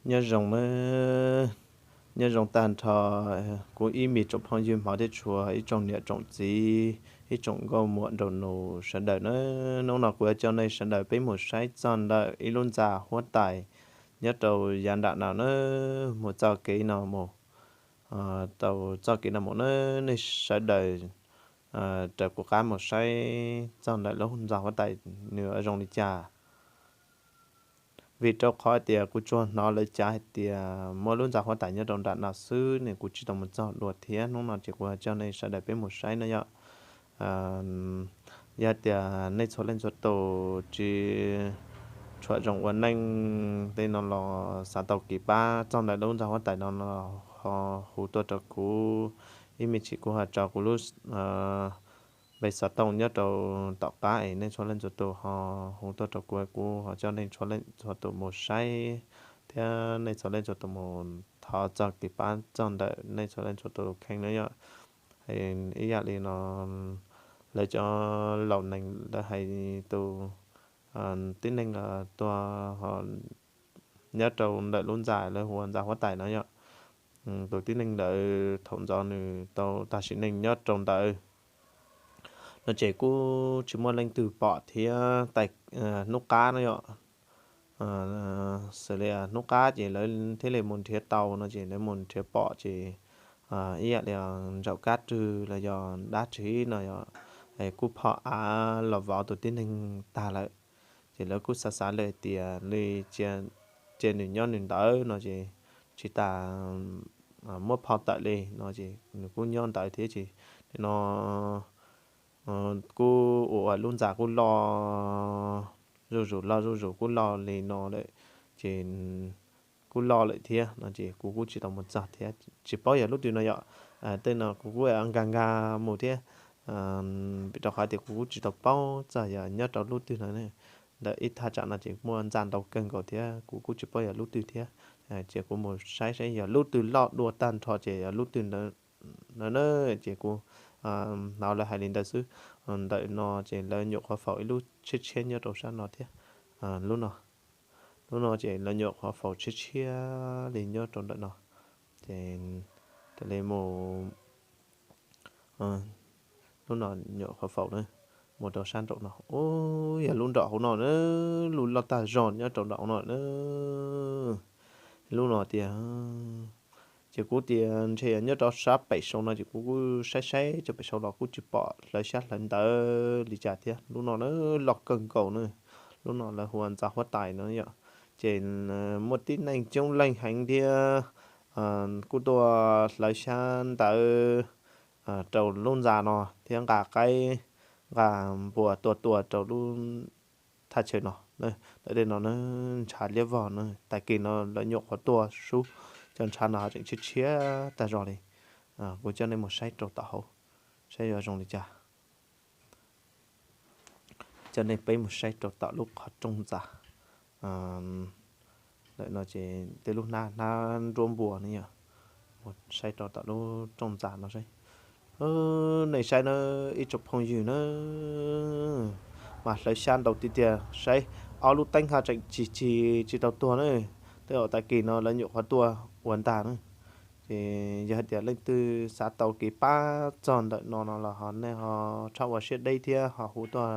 Nyob zoo na, nyob zoo tag nrho kuv ib me tsoom phooj ywg hmov thiab tshua, ib tsoom niam tsoom txiv, ib tsoom nkauj muam nraug nus sawv daws na. Hnub no kuv yuav coj nej sawv daws peb mus saib txog ntawm ib lub ntxa huab tais nyob rau yav nram no na, mus txoj kev no mus, tau txoj kev no mus na, nej sawv daws raws kuv qab mus saib txog ntawm lub ntxa huab tais nws zoo li cas. Vim rau qhov tias kuv tsuas hnov lawv cav hais tias muaj lub ntxa huab tais nyob rau nram no xwb ne, kuv tsis tau mus txog dua thiab. Hnub no ces kuv coj nej sawv daws peb mus saib na yom. Yog tias nej txhua leej txhua tus tsis tshua zoo ua neej tej no los xav tau kev pab txog ntawm lub ntxa huab tais no los ho hu tuaj rau kuv. Ib me ntsis kuv ho tso kuv lub npe xov tooj nyob rau tom qab es nej txhua leej txhua tus ho hu tuaj rau kuv, kuv ho coj nej txhua leej txhua tus mus saib thiab nej txhua leej txhua tus mus thov txog kev pab txog ntawm nej txhua leej txhua tus kheej na yom. Ib yam li no lawv cov laus neeg lawv hais tus tib neeg tuag nyob rau ntawm lub ntxa lawv hu ua ntxa huab tais no yom. Tus tib neeg ntawd thaum ntxov nws tau tag sim neej nyob rau ntawd no ces kuj tsis muaj leej twg pom thiab. Hnub qab no yom, xws li hnub qab ces lawv thiaj li mus nrhiav tau no ces lawv mus nrhiav pom ces ib yam li ntsaum kab rwg los yog dab tsi no yom, kuj phom av los vov tus tib neeg tag lawm. Ces lawv kuj xav xav li tias li cia nws nyob nws ntawd no ces tsis tas muab phom tawm li no ces nws kuj nyob ntawd thiab ces nim no kuj ua lub ntxa kuj loj zuj zus loj zuj zus kuj loj li no lawm ces kuj loj lawm thiab no ces kuv kuj tsis tau mus txog thiab tsis paub yog lub twg no yom. Tej no kuv kuj nkag nkag mus thiab, vim rau qhov tias kuv kuj tsis tau paub txog yog nyob rau lub twg no. Ntawm ib thaj tsam no ces muaj ntxa ntau kawg nkaus thiab kuv kuj tsis paub yog lub twg thiab. Ces kuv mus saib saib yog lub twg loj dua tag nrho ces yog lub twg ntawd na. Ces kuv hnov lawv hais li ntawd xwb. Ntawm no ces lawv nyuam qhuav faus ib lub tshiab tshiab nyob rau sab no thiab. Lub no, lub no ces lawv nyuam qhuav faus tshiab tshiab li nyob rau ntawm no. Ces raws li mus, lub no nyuam qhuav faus na, mus rau sab nraum no, ub, yog lub nram hauv no na, lub loj tag zog nyob rau nram hauv no na. Lub no tias, ces kuv tias ntshe yog nyob rau sab pem saud no ces kuv kuj saib saib cov pem saud los kuj tsis pom hlawv xyab hlawv ntawv li cas thiab. Lub no na, loj kawg nkaus na, lub no lawv hu ua ntxa huab tais no yom. Ces muaj tib neeg coob leej heev thiab kuj tuaj hlawv xyab ntawv rau lub ntxa no thiab nqa qaib nqa npua tuaj tua rau lub thaj chaw no. Ntawm tej no na, ntshav liab vog na, tag kis no lawv nyuam qhuav tuaj sub, cov ntshav no tseem tshiab tshiab tag zog li. Kuv coj nej mus saib rau tom hauv, saib yuav zoo li cas. Coj nej peb mus saib rau tom lub qhov rooj ntxa. Ntawm no ces tej lub hnab hnab nruab npua ne yom. Mus saib rau tom lub rooj ntxa no saib. Nej saib na, ib tsoom phooj ywg na, mas hlawv xyab ntau tiag tiag, saib ob lub teeb haj tseem cig cig tsis tau tuag na. Tej zaum tag kis no lawv nyuam qhuav tuaj ua ntag na. Ces yog hais tias leej twg xav tau kev pab txog ntawm no no los ho nej ho txhob ua siab deb thiab ho hu tuaj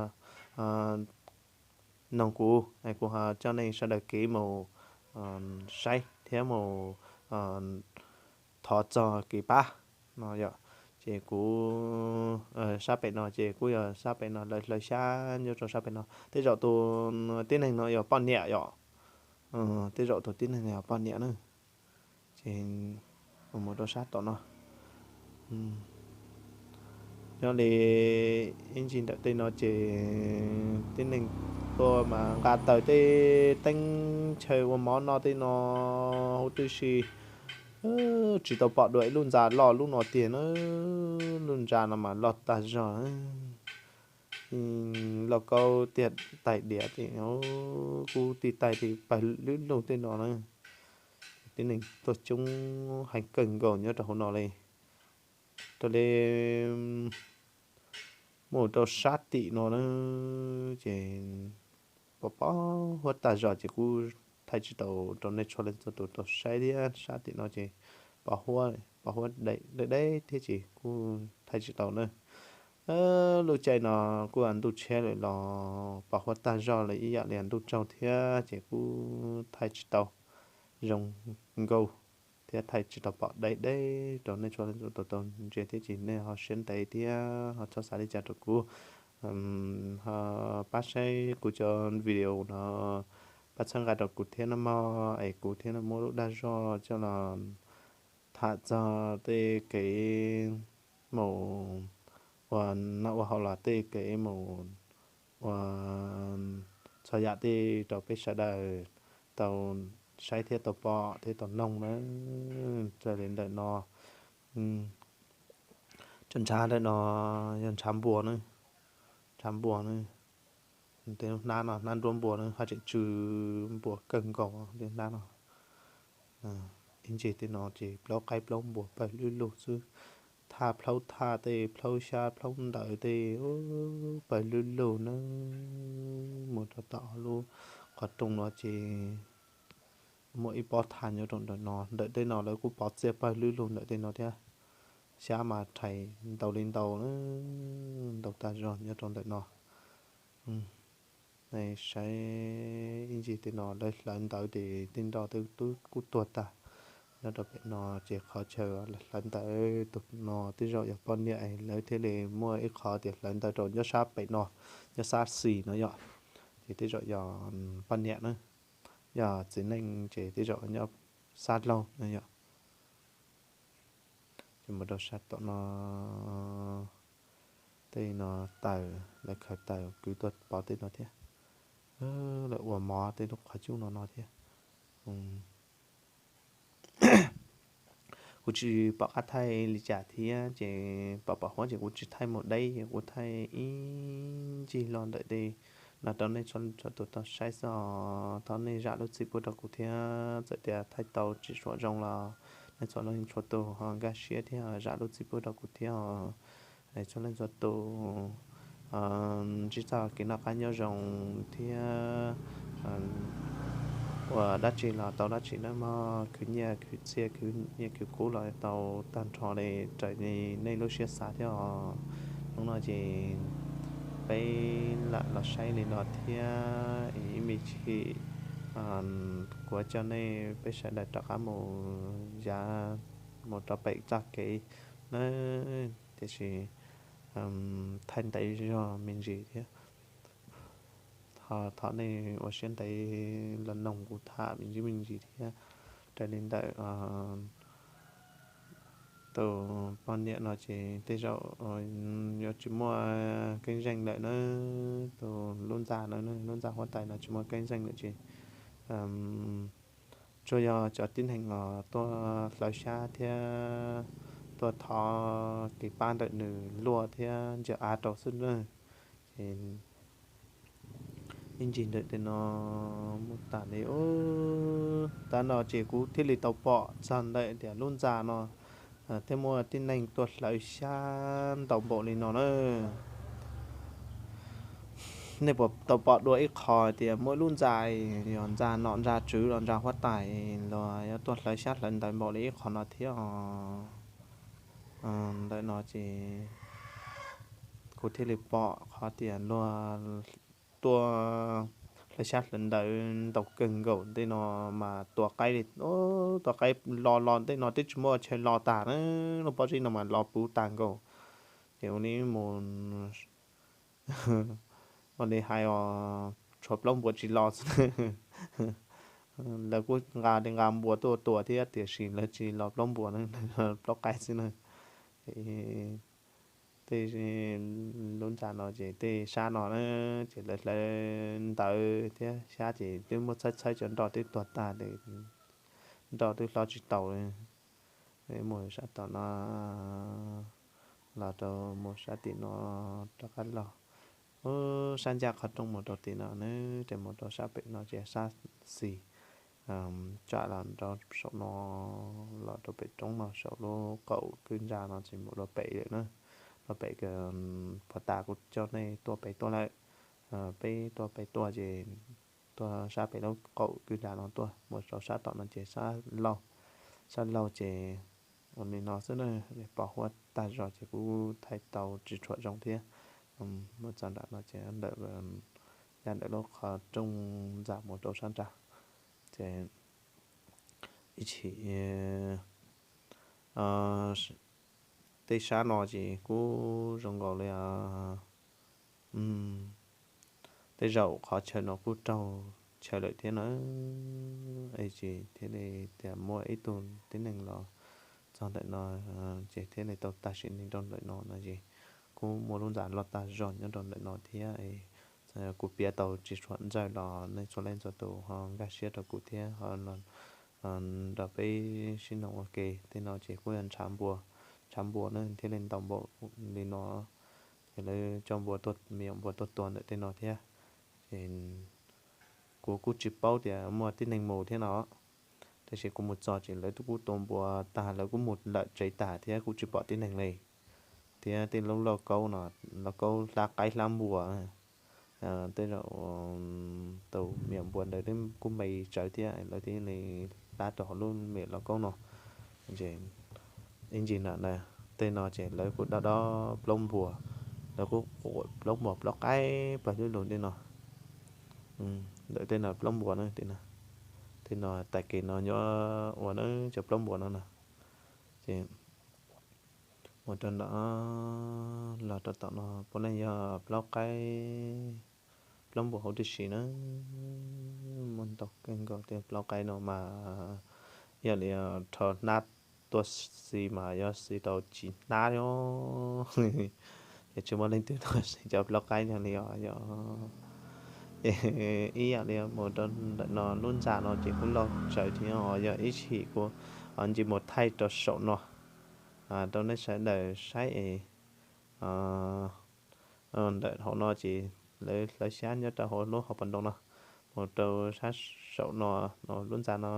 noog kuv, kuv ho coj nej sawv daws kev mus saib thiab mus thov txog kev pab no yom. Ces kuv, sab pem no ces kuj yog sab pem no lawv hlawv xyab nyob rau sab pem no. Tej zaum tus tib neeg no yog poj niam yom. Tej zaum tus tib neeg no yog poj niam na. Ces mus rau sab tom no. Nyob li ib ntsis ntawm tej no ces tib neeg tuaj mas nqa taws tej teeb chaw ua mov noj tej no huv tib si. Tsis tau pom dua ib lub ntxa loj lub no tiag na. Lub ntxa no mas loj tag zog, loj kaub tiag, tais diav ces kuj tij tais li pawg lub lug tej no na. Tib neeg tuaj coob heev kawg nkaus nyob rau hauv no li. Raws li mus rau sab tim no na, ces pom pom huab tag zog ces kuj thaij tsis tau rau nej txhua leej txhua tus tau saib thiab. Sab tim no ces pos huab, pos huab deb deb thiab ces kuj thaij tsis tau na. Lub caij no kuj ntuj tshiab lawm los pos huab tag zog lawm ib yam li ntuj tsaug thiab ces kuj thaij tsis tau zoo nkauj thiab thaij tsis tau pom deb deb rau nej txhua leej txhua tus tau ntsia thiab ces nej ho siab ntev thiab ho txhob xav li cas rau kuv. Ho pab saib kuv cov video no, pab txhawb nqa rau kuv thiab nawb mog, es kuv thiaj muaj lub dag zog coj los tham txog tej kev mus ua noj ua haus los tej kev mus ua txhua yam tej rau peb sawv daws tau saib thiab tau pom thiab tau noog na. Raws li ntawm no, cov ntshav ntawm no yog ntshav npua na, ntshav npua na. Tej hnab no hnab nruab npua na, haj tseem tsw npua kawg nkaus tej hnab no. Ib ntsis tej no ces plaub qaib plaub npua pawg lug lug xwb. Thaj plhaub thaj tej, plhaub xyab plhaub ntawv tej pawg lug lug na. Mus rau tom lub qhov rooj no ces muaj ib pob thaj nyob rau ntawm no, ntawm tej no lawv kuj pov txiaj pawg lug lug ntawm tej no thiab. Xyab mas rhais ntau li ntau, ntau tag zog nyob rau ntawm no. Saib ib ntsis tej no lawv hlawv ntawv ces tej nroj twb kuj tuag tag. Nyob rau pem no ces qhov chaw lawv hlawv ntawv tus no tej zaum yog poj niam, lawv thiaj li muaj ib qho tias hlawv ntawv rau nyob sab pem no, nyob sab xis no yom. Ces tej zaum yog poj niam na, yog txiv neej ces tej zaum nyob sab laug no yom. Ces mus rau sab tom no, tej no taws, lawv khaws taws kwv tuaj pov tej no thiab. Lawv ua mov tej lub qhov cub no no thiab. Kuv tsis pom qab thaij li cas thiab ces pom pom huab ces kuv tsis thaij mus deb, kuv thaij ib ncig los ntawm tej no rau nej txhua tus tau saib xwb os. Thov nej zam lub txim pub rau kuv thiab, txawm tias thaij tau tsis suam zoo los nej txhua leej txhua tus ho nkag siab thiab zam lub txim pub rau kuv thiab os. Txhua leej txhua tus ntsib txoj kev noj qab nyob zoo thiab ua dab tsi los tau dab tsi nawb mog, khwv nyiaj khwv txiaj khwv nyiaj khwv kub los tau tag nrho li raws li nej lub siab xav thiab os. Hnub no ces peb lam los saib li no thiab, ib me chim kuv coj nej peb sawv daws rov qab mus yav, mus rau pem txoj kev na, tiam sis thaij ntev zog me ntsis thiab. Thov nej ua siab ntev los noog kuv tham me ntsis me ntsis thiab. Raws li ntawm tus poj niam no ces tej zaum yuav tsis muaj keeb zeej lawm na, tus lub ntxa no, lub ntxa huab tais no tsis muaj keeb zeej lawm ces tsuas yog cov tib neeg os tuaj hlawv xyab thiab tuaj thov kev pab ntawm nws luaj thiab ntsia av rau xwb na. Ces ib ncig ntawm tej no mus tas li ub, tav no ces kuv thiaj li tau pom txog ntawm tias lub ntxa no thiab muaj tib neeg tuaj hlawv xyab ntau npaum li no na. Nej puas tau pom dua ib qho tias muaj lub ntxa, yog ntxa nom ntxa tswv los ntxa huab tais los yog tuaj hlawv xyab hlawv ntawv npaum li ib qho no thiab os? Ntawm no ces kuv thiaj li pom qhov tias luag tuaj hlawv xyab hlawv ntawv ntau kawg nkaus tej no mas tua qaib li, tua qaib los los tej no twb tsis muaj chaw los tas na, lub pob zeb no mas los puv tas nkaus. Ces ua li mus, ua li hais os, tshuav plaub npua tsis los xwb. Lawv kuj nqa li nqa npua tuaj tua thiab tiam sis lawv tsis los plaub npua, plaub qaib xwb na. Tej lub ntxa no ces tej sab no na, ces lawv hlawv ntawv thiab xyab ces twb muab txhawb txhawb cov nroj twb tuag tag, nroj twb hlob tsis tau li. Mus sab tom no los rau mus sab tim no rov qab los. Ub, sab ncaj qhov rooj mus rau tim no na, ces mus rau sab pem no ces sab xis, tsam los rau saum no, los rau pem roob no saum lub qaum kwj ntsa no ces mus rau pem lawm na. Rau pem, puag ta kuv coj nej tuaj pem tuaj lawm. Peb tuaj pem tuaj ces tuaj sab pem lub qaum kwj dam no tuaj mus rau sab tom no ces sab laug, sab laug ces ua li no xwb na, pos huab tag zog ces kuv thaij tau tsis tshua zoo thiab. Mus txog nram no ces ntawm, ya ntawm lub qhov rooj ntxa mus rau sab nrad ces ib chim tej sab no ces kuj zoo nkaus li tej zaum qhov chaw no kuj raug chaw lawm thiab na. Es thiaj li tias muaj ib tug tib neeg los txog ntawm no ces thiaj li tau tag sim neej rau ntawm no no es kuj muaj lub ntxa loj tag zog nyob rau ntawm no thiab. Kuv piav tau tsis tshua ntxaws los nej txhua leej txhua tus ho nkag siab rau kuv thiab ho nrog peb sib nug ua ke. Tej no ces kuj yog ntshav npua, ntshav npua na thiaj li ntau npaum li no. Ces lawv coj npua, me nyuam npua tuaj tua ntawm tej no thiab. Ces kuv kuj tsis paub tias muaj tib neeg mus thiab no, tab sis kuv mus txog ces lawv kuj tua npua tag, lawv kuj mus lawm tsev tag thiab kuj tsis pom tib neeg li. Thiab tej lub lauj kaub no, lauj kaub hlab qaib hlab npua, tej zaum tus me nyuam npua ntawd kuj me tsawv thiab lawv thiaj li hlab rau hauv lub me lauj kaub no. Ib ntsis na, tej no ces lawv kuj dob dob plaub npua, lawv kuj quam plaub npua plaub qaib pag lub lug tej no. Ntawm tej no plaub npua na, tej no, tej no tag kis no nyob ua na cov plaub npua no na. Ces mus rau nram, los rau tom no puav leej yog plaub qaib, plaub npua huv tib si na. Muaj ntau kawg nkaus tej plaub qaib no mas ib yam li rho hnab tuaj xi mas yuav xi tau ci hnab os. Ces tsis muaj leej twg tuaj xi cov plaub qaib no li os yog. Ces ib yam li mus rau ntawm no lub ntxa no ces kuj loj tsawv thiab os. Yog ib chim kuv ncig mus thaij rau saum no rau nej sawv daws saib es ntawm hauv no ces lawv hlawv xyab nyob rau hauv lub hauv paus ntoo no, mus rau sab saum no, lub ntxa no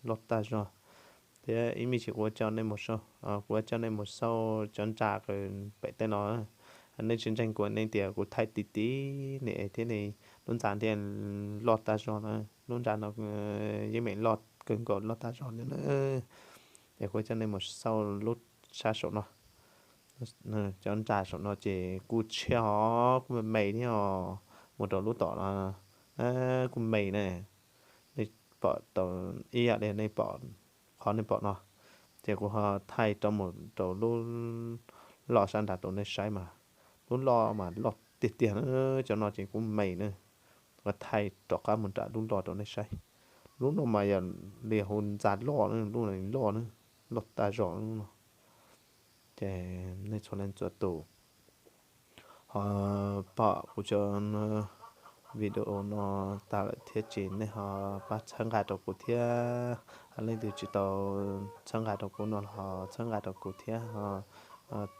loj tag zog. Thiab ib me ntsis kuv yuav coj nej mus xauj, kuv yuav coj nej mus xauj cov ntsa pem tej no. Nej tsis ntseeg kuv, nej tias kuv thaij ti ti ne thiab ne, lub ntxa thiaj loj tag zog na. Lub ntxa no yeej meem loj kawg nkaus, loj tag zog li na. Es kuv coj nej mus xauj lub sab saum no. Cov ntsa saum no ces kuj tshiab os, kuj me me thiab os. Mus rau lub tom no kuj me ne. Nej pom tau ib yam li nej pom, qhov nej pom no, ces kuv ho thaij rau mus rau lub loj sab nrad rau nej saib mas, lub loj mas loj tiag tiag na. Cov no ces kuj me na. Kuv thaij rov qab mus nram lub loj rau nej saib. Lub no mas yog li hu ntxa loj na, lub no loj na, loj tag zog lub no. Ces nej txhua leej txhua tus ho pom kuv cov video no tag lawm thiab ces nej ho pab txhawb nqa rau kuv thiab. Leej twg tsis tau txhawb nqa rau kuv no los ho txhawb nqa rau kuv thiab,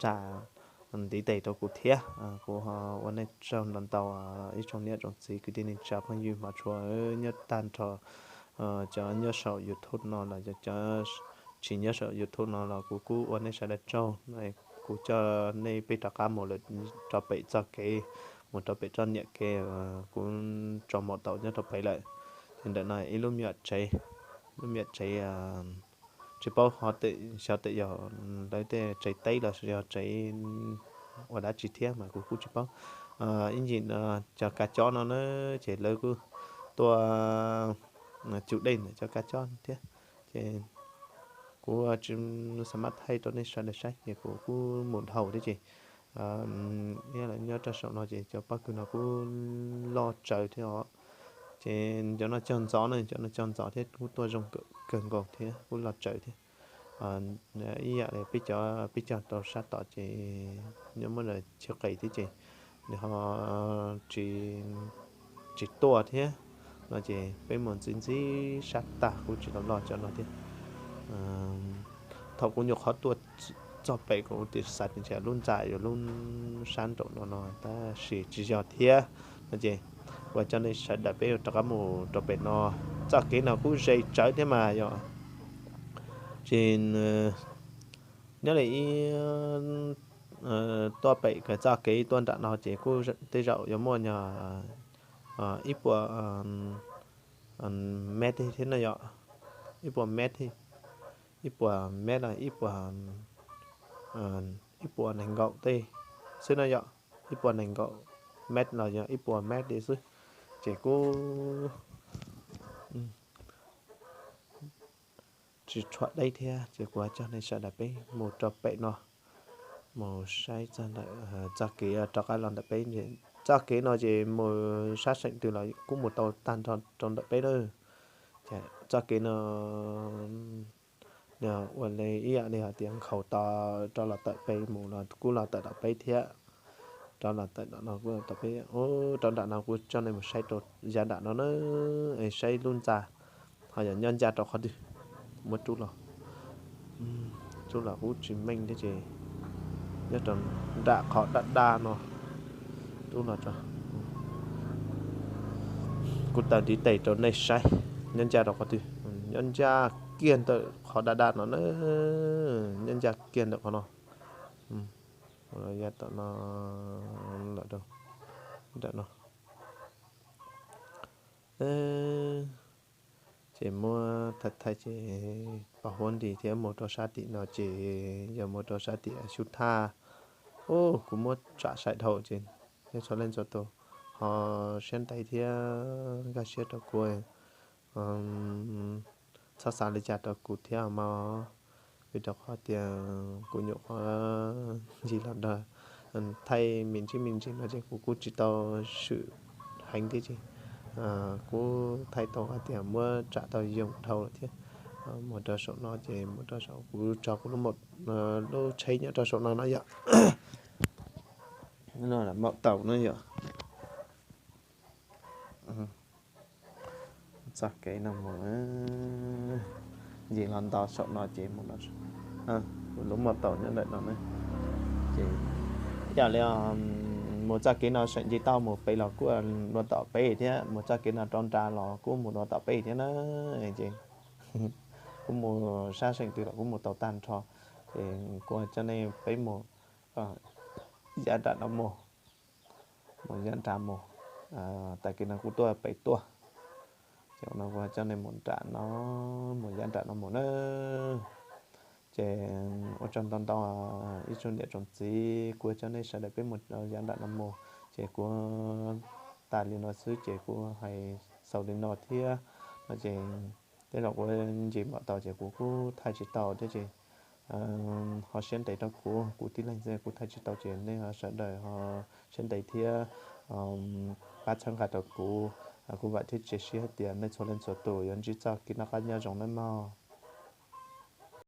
tsa ntiv tes rau kuv thiab. Kuv ho ua nej tsaug ntau ntau, ib tsoom niam tsoom txiv kwv tij neej tsa phooj ywg hmov tshua nyob tag nrho, cov nyob saum YouTube no los cov tsis nyob saum YouTube no los kuv kuj ua nej sawv daws tsaug. Kuv coj nej peb rov qab mus lawm rau pem txoj kev, mus rau pem txoj niam kev kuv tso mus tau nyob rau pem lawm. Ces ntawm no ib lub me nyuam tsev, lub me nyuam tsev tsis paub xyov tej yog lawv tej tsev teb los yog tsev ua dab tsi thiab mas kuv kuj tsis paub. Ib ntsis cov kav cob no na, ces lawv kuj tuaj cug dej ntawm cov kav cob thiab. Ces kuv tsis xav maj thaij rau nej sawv daws saib ces kuv kuj mus dhau thiab ces nyob rau saum no ces cov pob kws no kuj loj tsawv thiab os. Ces cov no cog ntxov na, cov no cog ntxov thiab kuj tuaj zoo kawg nkaus thiab kuj loj tsawv thiab. Ib yam li peb cov peb cog rau sab tom ces nyob muab chaw qis thiab ces nws ho tsis tuaj thiab no ces peb mus ntxiv ntxiv sab tag kuj tsis tau loj cov no thiab. Thaum kuv nyuam qhuav tuaj txog pem kuv tias xav tias lub ntxa yuav lub sab nraum no no tab sis tsis yog thiab no ces kuv coj nej sawv daws peb rov qab mus rau pem no. Txoj kev no kuj ze tsawv thiab mas yog tsis nyob li ib tuaj pem kawg txoj kev tuaj nram no ces kuj tej zaum yuav muaj nyog ib puas mev thiab no yom, ib puas mev, ib puas mev los ib puas, ib puas nees nkaum tej xwb no yom, ib puas nees nkaum mev los yog ib puas mev li xwb. Ces kuj tsis tshuam deb thiab ces kuv coj nej sawv daws peb mus rau pem no, mus saib txog ntawm txoj kev rov qab los ntawm peb. Txoj kev no ces mus sab seem twg los kuj mus tau tag nrho rau ntawm peb na. Ces txoj kev no ua li ib yam li hais tias nkhaus to rov los tawm pem mus los kuj los tawm tom peb thiab, rov los tawm tom no kuj los tawm peb. Rau nram no kuv coj nej mus saib rau yav nram no na, es saib lub ntxa ho yog nyob ncaj rau qhov twg, muab rub los, rub los kuj tsis meej thiab ces nyob rau nram qhov daj daj no, rub los rau, kuv taws ntiv tes rau nej saib, nyob ncaj rau qhov twg, nyob ncaj kiag ntawm qhov daj daj no na, nyob ncaj kiag ntawm qhov no, yav tom no, lawm rau nram no. Ces muab thaij thaij ces pos huab nti thiab mus rau sab tim no ces yog mus rau sab tim xyuv thaj. Ub, kuv muab tsam sai dhau ces nej txhua leej txhua tus ho siab ntev thiab nkag siab rau kuv, txhob xav li cas rau kuv thiab mog, vim rau qhov tias kuv nyuam qhuav ncig los nrog thaij me ntsis me ntsis no ces kuv kuj tsis tau swm heev thiab ces kuv thaij tau hais tias muab tsam tau yoog dhau lawm thiab. Mus rau saum no ces mus rau saum kuv tso kuv lub tsheb nyob rau saum no no yom. Maum taus no yom. Txoj kev no mus, ncig los nto saum no ces mus, kuv lub maum taus nyob ntawm no na. Ces yam li mus txoj kev no seem ncig tau mus pem los kuj dua tom peb thiab, mus txoj kev no rau nram los kuj mus dua tom peb thiab na. Ces kuj mus sab seem twg los kuj mus tau tag nrho. Ces kuv coj nej peb mus yav nram no mus, mus yav nram mus, tag kis no kuj tuaj pem tuaj. Ces no kuv coj nej mus nram no, mus yav nram no mus na. Ces ua tsaug ntau ntau ib tsoom niam tsoom txiv, kuv coj nej sawv daws peb mus yav nram no mus. Ces kuv tas li no xwb ces kuv hais xaus li no thiab no ces tej zaum kuv ncig maum taus ces kuv kuj thaij tsis tau thiab ces ho siab ntev rau kuv, kuv tib leeg xwb kuv thaij tsis tau ces nej ho sawv daws ho siab ntev thiab pab txhawb nqa rau kuv. Kuv vam thiab cia siab hais tias nej txhua leej txhua tus yuav ntsib txoj kev noj qab nyob zoo nawb mog.